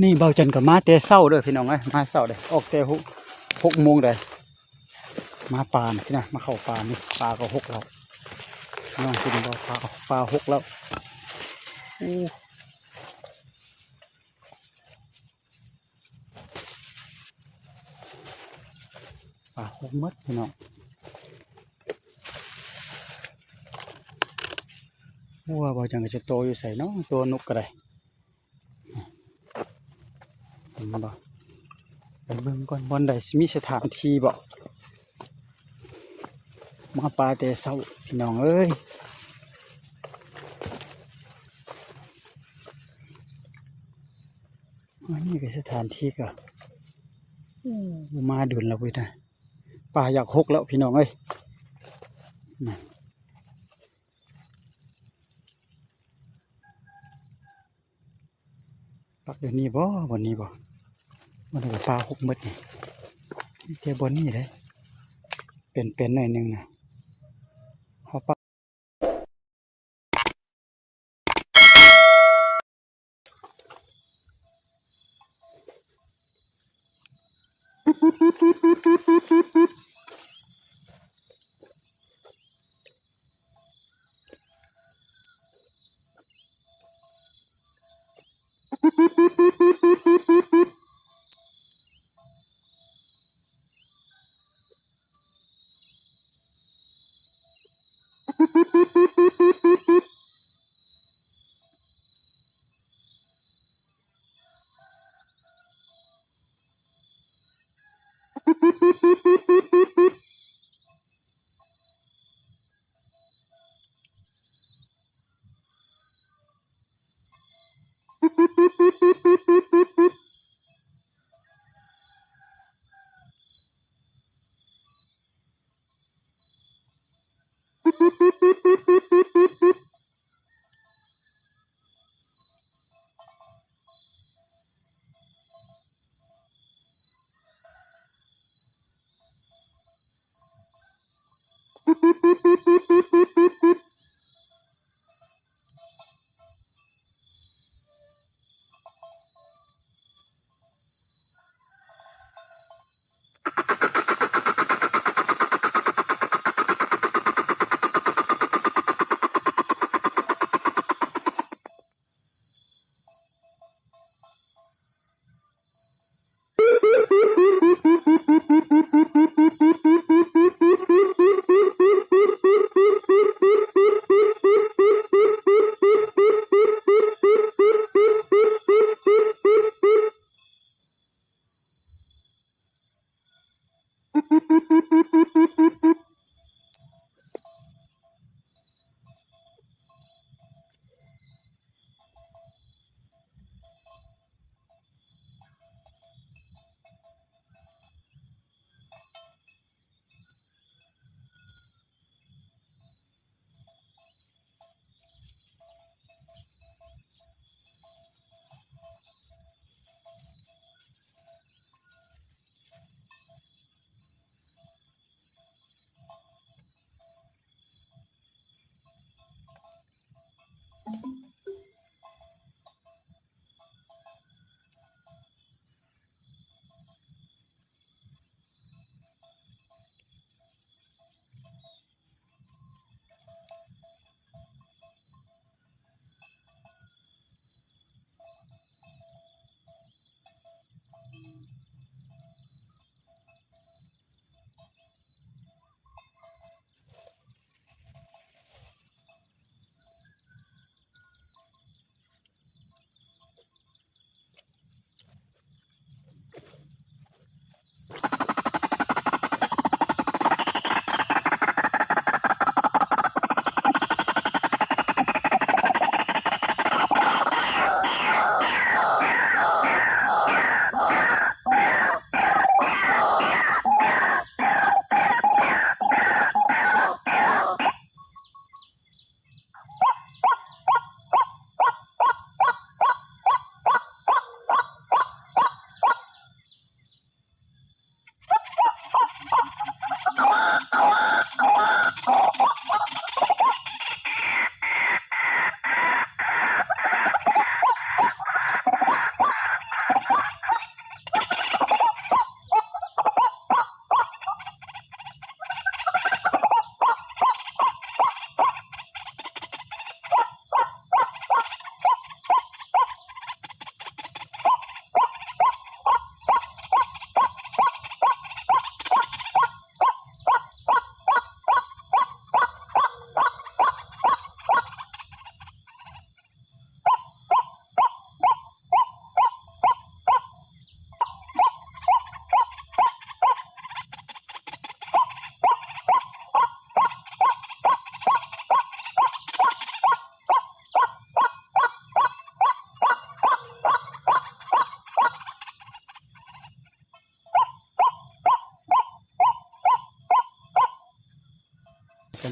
ນີ້ ບ່າວຈັນກໍມາແຕ່ເຊົ້າເດີພີ່ນ້ອງເອີຍ ມາເຊົ້າເດີ ອອກແຕ່ຫົກ ຫົກໂມງເດີ ມາປານພີ່ນ້ອງ ມາເຂົ້າປານີ້ ປາກໍຫົກແລ້ວ ນ້ອງກິນບໍ່ ປາ ປາຫົກແລ້ວ ໂອ້ ປາຫົກໝົດພີ່ນ້ອງ ບໍ່ວ່າ ບໍ່ຈັກຈະໂຕຢູ່ໃສເນາະ ໂຕນົກກໍໄດ້ ເຫັນບໍ່ ໄປເບິ່ງກ່ອນ ບ່ອນໃດຊິມີສະຖານທີ່ບໍ່ ມາປາແຕ່ເຊົ້າພີ່ນ້ອງເອີຍ ອັນນີ້ກໍສະຖານທີ່ກໍ ໂອ້ ມາດົນແລ້ວພຸ້ນນະ ປາຢາກຫົກແລ້ວພີ່ນ້ອງເອີຍ ນັ້ນ ປັກຢູ່ນີ້ບໍ່ ບ່ອນນີ້ບໍ່ ບ່ອນນີ້ກໍປາຫົກໝົດນີ້ ມີແຕ່ບ່ອນນີ້ເດ້ ເປັນໆໜ້ອຍໜຶ່ງນະ ເຮົາປັກ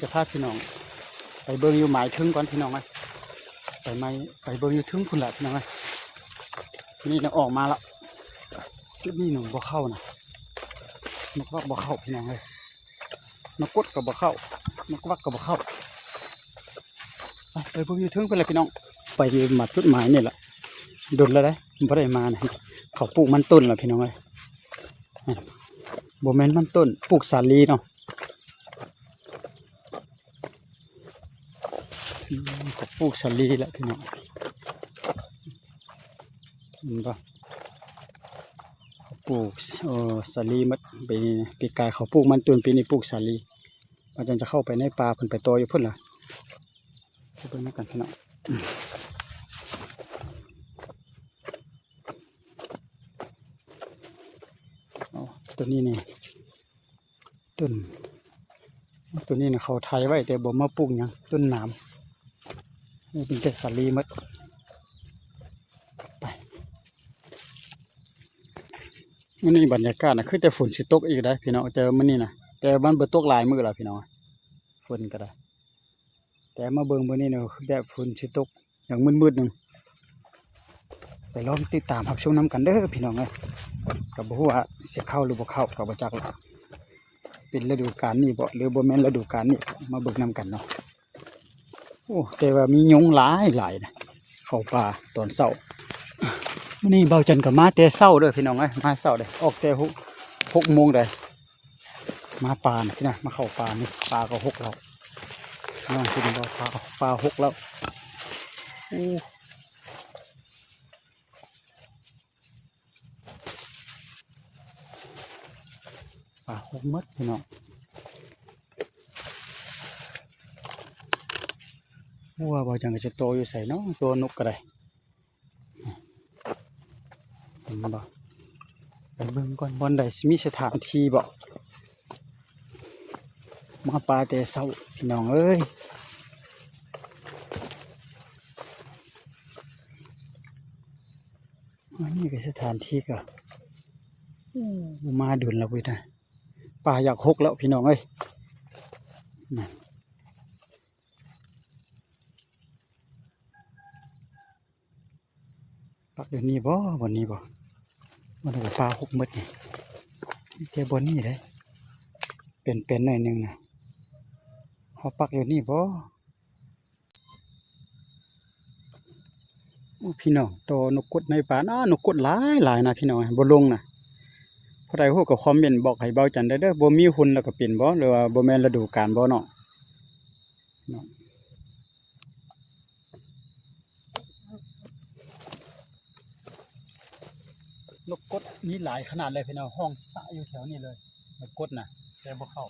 ຈະພາພີ່ນ້ອງໄປເບິ່ງຢູ່ໝາຍເທິງກ່ອນພີ່ນ້ອງເອີຍ ໄປໄໝ ໄປເບິ່ງຢູ່ເທິງພຸ້ນລະພີ່ນ້ອງເອີຍ. ນີ້ນະ ອອກມາລະ ຈຸດນີ້ນະບໍ່ເຂົ້ານະ ນົກວັກບໍ່ເຂົ້າພີ່ນ້ອງເອີຍ ນົກກົດກໍບໍ່ເຂົ້າ ນົກວັກກໍບໍ່ເຂົ້າ. ໄປ ໄປເບິ່ງຢູ່ເທິງພຸ້ນລະພີ່ນ້ອງ ໄປມາຈຸດໝາຍນີ້ລະ ດົນແລ້ວເດ້ ບໍ່ໄດ້ມານະ. ເຂົາປູກມັນຕົ້ນລະພີ່ນ້ອງເອີຍ ບໍ່ແມ່ນມັນຕົ້ນ ປູກສາລີເນາະ. ອືມ ເຂົາປູກສາລີລະພີ່ນ້ອງ ເຫັນບໍ່ ເຂົາປູກ ເອີ ສາລີໝົດ. ປີນີ້ ປີກາຍເຂົາປູກມັນຕົ້ນ ປີນີ້ປູກສາລີ. ວ່າຈັ່ງຈະເຂົ້າໄປໃນປ່າ ເພິ່ນໄປຕໍ່ຢູ່ພຸ້ນລະ ໄປເບິ່ງນຳກັນພີ່ນ້ອງ. ໂອ້ ໂຕນີ້ນີ້ ຕົ້ນ ໂຕນີ້ນະ ເຂົາໄຖໄວ້ແຕ່ບໍ່ມາປູກຫຍັງ ຕົ້ນໜາມ ນີ້ເປັນແຕ່ສາລີໝົດ. ໄປ ມື້ນີ້ບັນຍາກາດນະ ຄືແຕ່ຝົນຊິຕົກອີກໄດ໋ພີ່ນ້ອງ ແຕ່ມື້ນີ້ນະ ແຕ່ມັນບໍ່ຕົກຫຼາຍມື້ລະພີ່ນ້ອງ ຝົນກໍໄດ້. ແຕ່ມາເບິ່ງມື້ນີ້ນະ ຄືແຕ່ຝົນຊິຕົກ ຢ່າງມືດໆໜຶ່ງ. ໄປລອງຕິດຕາມຮັບຊົມນຳກັນເດີພີ່ນ້ອງເອີຍ. ກໍບໍ່ຮູ້ວ່າຊິເຂົ້າຫຼືບໍ່ເຂົ້າກໍບໍ່ຈັກລະ ເປັນລະດູການນີ້ບໍ ຫຼືບໍ່ແມ່ນລະດູການນີ້ ມາເບິ່ງນຳກັນເນາະ. ໂອ້ ແຕ່ວ່າມີຍຸງຫຼາຍໆນະ ເຂົ້າປ່າຕອນເຊົ້າ. ມື້ນີ້ບ່າວຈັນກໍມາແຕ່ເຊົ້າເດີພີ່ນ້ອງເອີຍ ມາເຊົ້າເດ້ ອອກແຕ່ຫົກ ຫົກໂມງເດ້ ມາປ່ານີ້ນະ ມາເຂົ້າປ່ານີ້ ປ່າກໍຫົກແລ້ວ ນ້ອງເຫັນບໍ່ ປ່າ ປ່າຫົກແລ້ວ. ໂອ້ ປາຫົກໝົດພີ່ນ້ອງ. ບໍ່ວ່າບໍ່ຈັ່ງກໍຈະໂຕຢູ່ໃສເນາະ ໂຕນົກກໍໄດ້ ເຫັນບໍ່? ໄປເບິ່ງກ່ອນ ບ່ອນໃດຊິມີສະຖານທີ່ບໍ່? ມາປ່າແຕ່ເຊົ້າພີ່ນ້ອງເອີຍ. ອັນນີ້ກໍສະຖານທີ່ກໍ ໂອ້ ມາດົນແລ້ວເວີຍນະ ປ່າຢາກຫົກແລ້ວພີ່ນ້ອງເອີຍ. ນັ້ນ ປັກຢູ່ນີ້ບໍ່? ບ່ອນນີ້ບໍ່? ມັນກໍປາຫົກໝົດນີ້ ແຕ່ບ່ອນນີ້ເດ້ ເປັນໆໜ້ອຍໜຶ່ງນະ. ເຮົາປັກຢູ່ນີ້ບໍ່? ໂອ້ ພີ່ນ້ອງ ຕໍ່ນົກກົດໃນປ່ານະ ນົກກົດຫຼາຍໆນະພີ່ນ້ອງ ບໍ່ລົງນະ. ຜູ້ໃດຮູ້ກໍຄອມເມັນບອກໃຫ້ບ່າວຈັນໄດ້ເດີ ບໍ່ມີຫຸ່ນແລ້ວກໍເປັນບໍ່ ຫຼືວ່າບໍ່ແມ່ນລະດູການບໍ່ເນາະ. ເນາະ ນົກກົດມີຫຼາຍຂະໜາດເລີຍພີ່ນ້ອງ ຮ້ອງສະຢູ່ແຖວນີ້ເລີຍ ນົກກົດນະ ແຕ່ບໍ່ເຂົ້າ.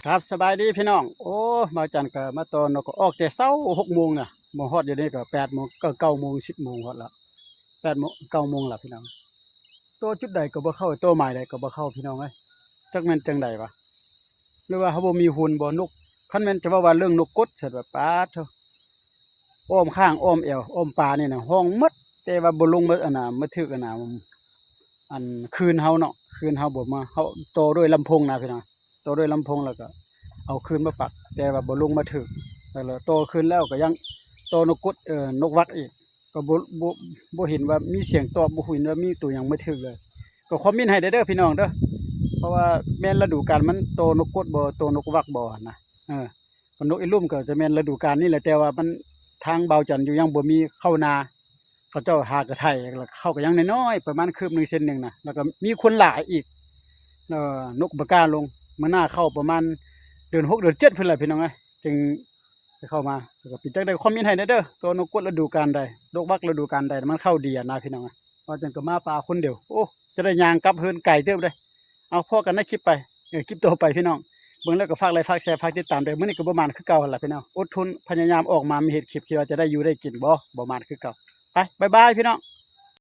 ຄັບ ສະບາຍດີພີ່ນ້ອງ. ໂອ້ ບ່າວຈັນກໍມາຕໍ່ນົກ ກໍອອກແຕ່ເຊົ້າຫົກໂມງນະ ມາຮອດຢູ່ນີ້ກໍແປດໂມງ ເກົ້າໂມງ ສິບໂມງຮອດລະ ແປດໂມງ ເກົ້າໂມງລະພີ່ນ້ອງ. ຕໍ່ຈຸດໃດກໍບໍ່ເຂົ້າ ຕໍ່ໝາຍໃດກໍບໍ່ເຂົ້າ ພີ່ນ້ອງເອີຍ. ຈັກແມ່ນຈັ່ງໃດວະ ຫຼືວ່າເຮົາບໍ່ມີຫຸ່ນບໍ່? ນົກ ຄັນແມ່ນຈະເວົ້າວ່າເລື່ອງນົກກົດ ສັດວ່າ ປາດໂທ້ ອ້ອມຂ້າງ ອ້ອມແອວ ອ້ອມປານີ້ນະ ຮ້ອງໝົດ ແຕ່ວ່າບໍ່ລົງມາ ອັນນ່າ ມາຖືກ ອັນນ່າ ອັນ ຄືນເຮົາເນາະ ຄືນເຮົາບໍ່ມາ ເຮົາຕໍ່ດ້ວຍລຳໂພງນະ ພີ່ນ້ອງ ຕໍ່ດ້ວຍລຳໂພງ ແລ້ວກໍເອົາຄືນມາປັກ ແຕ່ວ່າບໍ່ລົງມາຖືກ ແລ້ວຕໍ່ຄືນແລ້ວກໍຍັງຕໍ່ນົກກົດ ເອີ ນົກວັກອີກ ກໍບໍ່ ບໍ່ ບໍ່ເຫັນວ່າມີສຽງຕອບ ບໍ່ເຫັນວ່າມີໂຕຫຍັງມາຖືກເລີຍ. ກໍຄອມເມັນໃຫ້ແດ່ເດີພີ່ນ້ອງເດີ ເພາະວ່າແມ່ນລະດູການມັນຕໍ່ນົກກົດບໍ່ ຕໍ່ນົກວັກບໍ່ຫັ້ນນະ ເອີ ນົກອີລຸ່ມກໍຈະແມ່ນລະດູການນີ້ແຫຼະ ແຕ່ວ່າມັນ ທາງບ່າວຈັນຢູ່ຍັງບໍ່ມີເຂົ້ານາ ເຂົາເຈົ້າຫາກະໄຖ ແລ້ວເຂົ້າກໍຍັງນ້ອຍໆ ປະມານຄືບໜຶ່ງເຊັນໜຶ່ງນະ ແລ້ວກໍມີຄົນຫຼາຍອີກ ເອີ ນົກບໍ່ກ້າລົງ ມື້ໜ້າເຂົ້າປະມານເດືອນຫົກເດືອນເຈັດພຸ້ນແຫຼະ ພີ່ນ້ອງເອີຍ ຈຶ່ງໄດ້ເຂົ້າມາ. ແລ້ວກໍເປັນຈັ່ງໃດຄອມເມັນໃຫ້ແດ່ເດີ ຕໍ່ນົກກົດລະດູການໃດ ນົກວັກລະດູການໃດມັນເຂົ້າດີຫັ້ນນະ ພີ່ນ້ອງເອີຍ. ວ່າຈັ່ງກໍມາປາຄົນດຽວ ໂອ້ ຈະໄດ້ຍ່າງກັບເຮືອນໄກເຕີບເດ້. ເອົາ ພໍ້ກັນໃນຄລິບໄປ ເອີ ຄລິບຕໍ່ໄປ ພີ່ນ້ອງ ເບິ່ງແລ້ວກໍຝາກໄລ ຝາກແຊ ຝາກຕິດຕາມເດີ. ມື້ນີ້ກໍບໍ່ໝານຄືເກົ່າຫັ້ນລະ ພີ່ນ້ອງ ອົດທົນພະຍາຍາມອອກມາ ມີເຮັດຄລິບ ຄິດວ່າຈະໄດ້ຢູ່ໄດ້ກິນບໍ່ ບໍ່ໝານຄືເກົ່າ. ໄປ ບາຍບາຍ ພີ່ນ້ອງ.